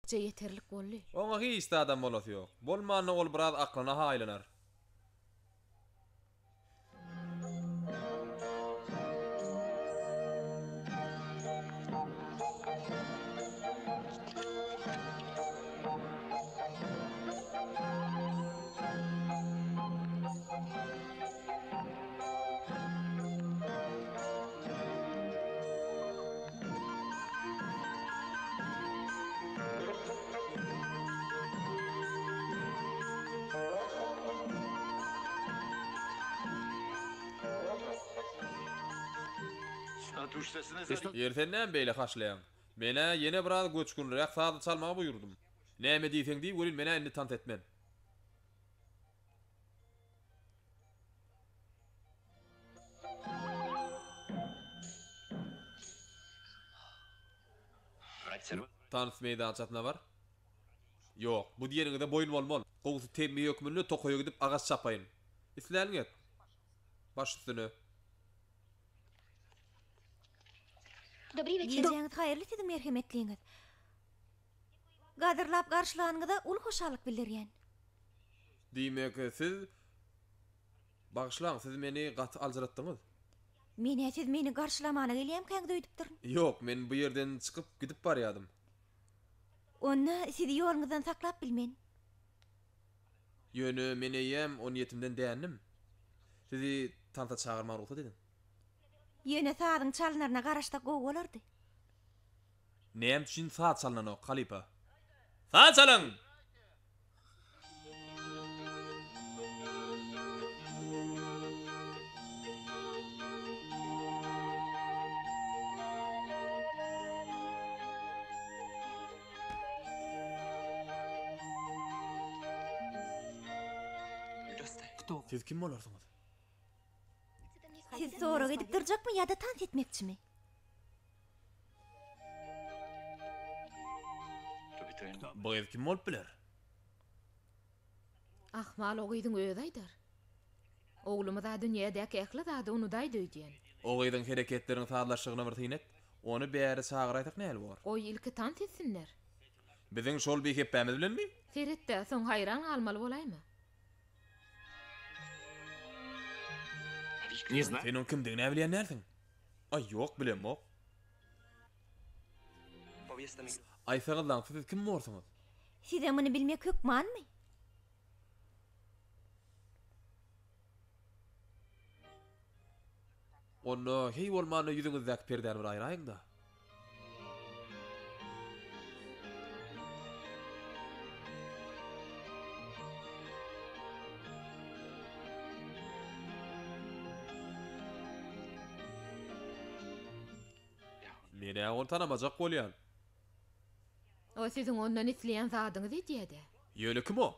Bukja ýeterlik boldy. Oňa hiç zadam bolasy ýok. Bolmanda ol biraz aklyna haýlanar. Ýeri sen näme beýle haşlaýaň? Men-ä ýene biraz göçgünliräk sazy çalmagy buýurdym. Näme diýseň diý welin men-ä indi tans etmen. Tans meýdançasyna bar. Ýok, bu diýeniňize boýun bolman. Gowusy temmi hökmünde tokaýa gidip agaç çapaýyn. Isläniňi et. Baş üstüne. Gijäňiz haýyrly siziň merhemetliňiz. Gadyrlap garşylanyňyza uly hoşallyk bildirýän. Diýmek, siz, Bagyşlaň, siz meni gaty aljyratdyňyz. Men-ä siz meni garşylamana gelýämkäňiz öýdüpdirin. Ýok, men bu ýerden çykyp gidip barýadym. Onda sizi ýoluňyzdan saklap bilmen. Ýöne men eýýäm o niýetimden dändim. Sizi tansa çagyrmaga rugsat ediň. Ýöne sazyň çalynaryna garaşsak gowy bolardy. Näme üçin saz çalnanok, halypa? Saz çalyň! Siz kim bolarsyňyz? Siz sorag edip durjakmy ýa-da tans etmekçimi? Bu gyz kim bolup biler? Ahmal o gyzyň özi aýdar. Oglumyz-a dünýädäki ähli zady unudaýdy öýdýän. O gyzyň hereketleriniň sazlaşygyna bir syn et. Ony bäri çagyraýsak nähili bor? Goý, ilki tans etsinler. Biziň şol bihepbämiz bilenmi? Seret-dä, soň haýran galmaly bolaýma. Sen oň kimdigini-ä bilýän dälsiň. Aý, ýok, bilemok. Aýtsaňyzlaň, siz kim borsuňyz? Size muny bilmek hökmanmy? Onda, heý bolmanda ýüzüňizdäki perdäni bir aýraýyň-da. Men-ä ony tanamajak bolýan. O siziň ondan isleýän zadyňyzy edýä-dä. Ýöne kim o?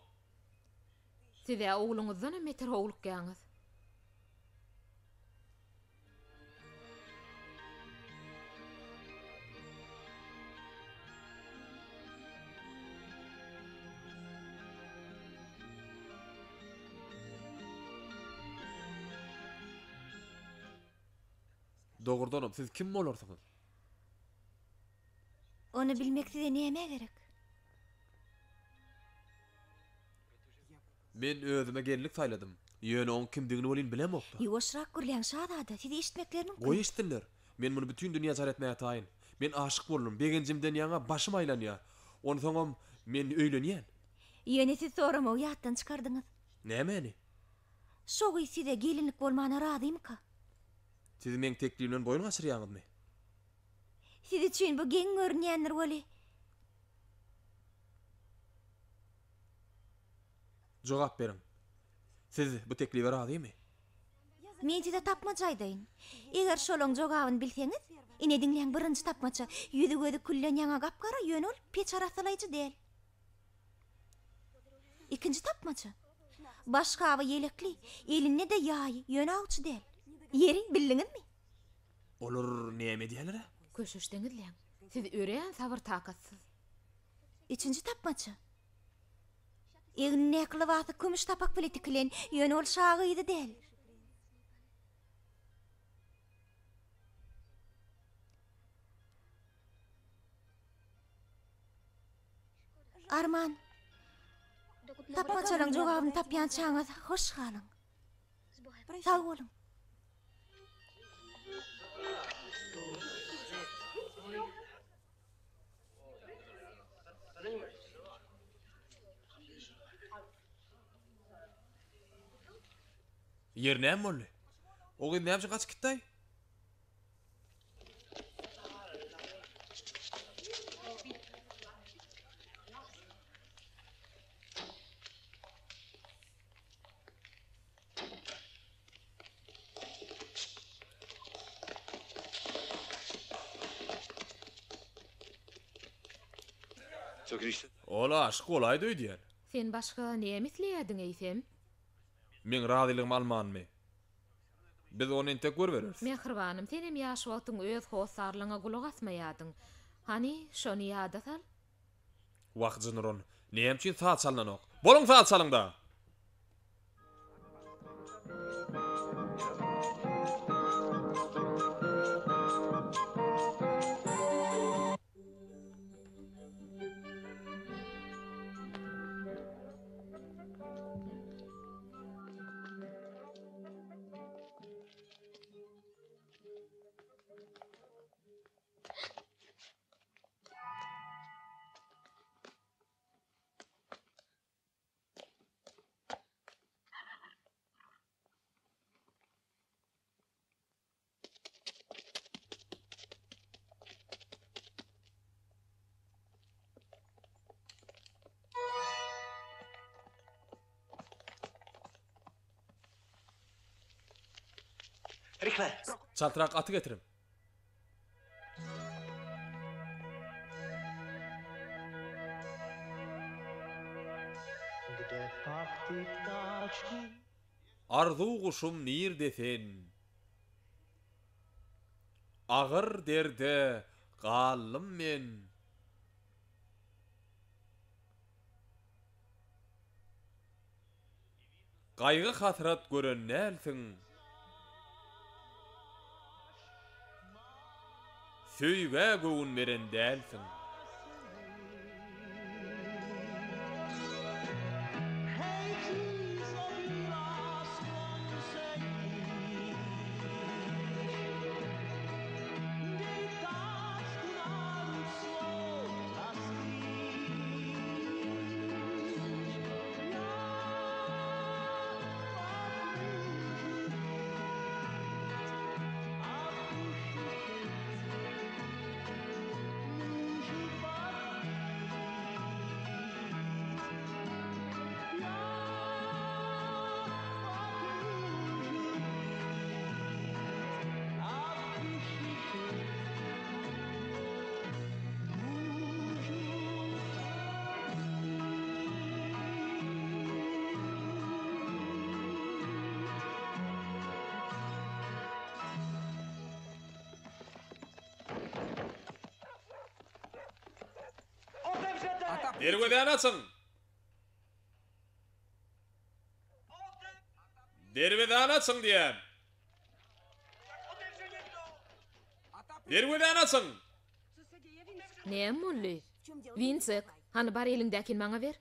Siz-ä ogluňyzdanam beter howlukýaňyz. Dogrudanam, siz kim bolarsyňyz? Ony bilmek size nämä gerek? Men özüme gelinlik saýladym. Ýöne oň kimdigini welin bilemok-da. Ýuwaşrak gürläň, şazada, sizi eşitmekleri mümkin. Goý eşitsinler. Men muny bütin dünýä jar etmäge taýyn. Men aşyk boldum, begenjimden ýaňa başym aýlanýar. Onsoňam, men öýlenýän. Ýöne siz soramagy ýatdan çykardyňyz. Nämäni? Şo gyz size gelinlik bolmana razymyka? Siz meň teklibimden boýun gaçyrýaňyzmy? Siz üçin bu geň görünýändir weli. Jogap beriň. Siz bu teklibe razymy? Men size tapmaça aýdaýyn. Eger şolaň jogabyny bilseňiz, ine diňläň birinji tapmaça, ýüzi-gözi külden ýaňa gap-gara, ýöne ol peç arassalaýjy däl. Ikinji tapmaça. Baş gaby ýelekli, elinde-de ýaýy, ýöne awçy däl. Ýeri, bildiňizmi? Olar näme edýärler-ä? Köşeşdiňizläň. Siz örän sabyr-takatsyz. Üçünji tapmaça. Egnindäki lybasy kümüş sapak bile tikilen, ýöne ol şa gyzy däl. Arman. Tapmaçalaň jogabyny tapýançaňyz hoş galyň. Sag boluň. Ýeri näme boldy? O gyz näme üçin gaçyp gitdi-aý? Ol aşyk bolaýdy öýdýän. Sen başga näme isleýärdiň eýsem? Meň razylygymy almanmy? Biz ony entek görübereris. Mähribanym, senem ýaş wagtyň öz hossarlygyňa gulak asmaýardyň. Hany, şony ýada sal. Wah, jynyron, näme üçin saz çalnanok? Boluň saz çalyň-da! Çaltrak aty getiriň. Arzuw guşum nirde sen? Agyr derde galdym men. Gaýgy-hasrat gören dälsiň. Söýgä göwün beren dälsiň. Derwezäni açyň! Derwezäni açyň diýýän! Derwezäni açyň! Näme boldy? Winsek, hany bar eliňdäkini maňa ber.